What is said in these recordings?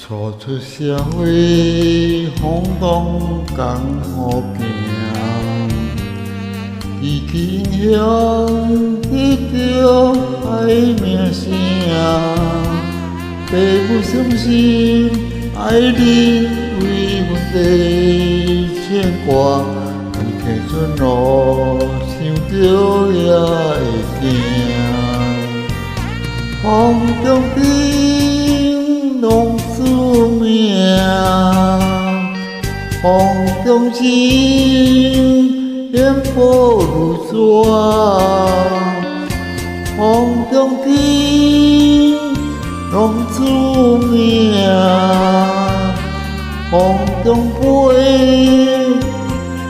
初出社會，風浪江湖行，義氣英雄得著歹名聲，爸母傷心，愛你為阮的牽掛，為提出路，想著也會驚。風中燈，浪子命，風中情，煙波如紙。風中燈，浪子命，風中飛，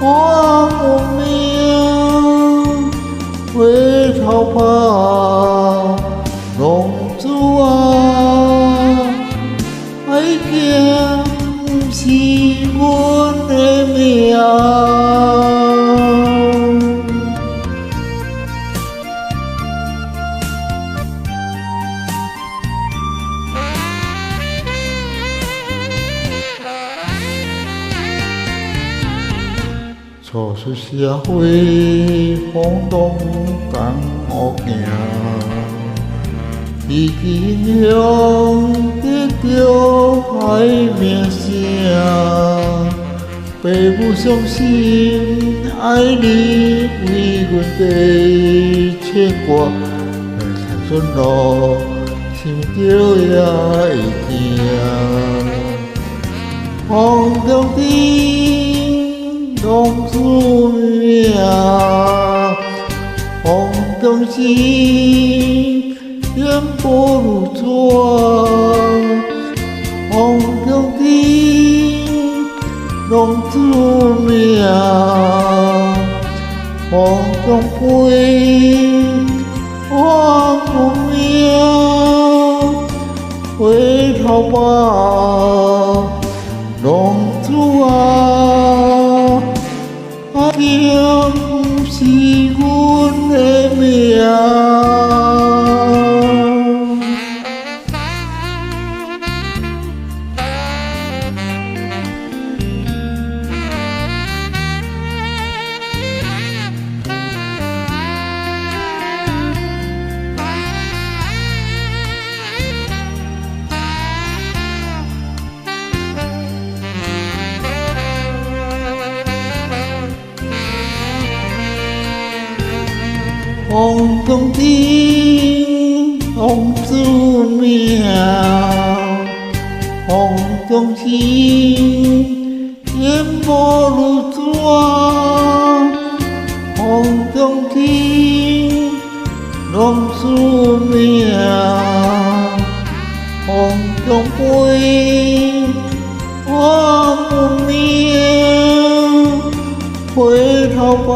我無名，回頭盼，浪子啊！愛情毋是阮的命。初出社會，風浪江湖行，義氣英雄得著歹名聲，爸母傷心，愛你為阮的牽掛，出路想著也會驚。風中燈，浪子命，風中情，煙波如紙。風中燈，浪子命，風中飛，我無名，回頭望，浪子啊！愛情毋是阮的命。風中燈，浪子命，風中情，煙波如紙。風中燈，浪子命，風中飛，我無名，回頭望。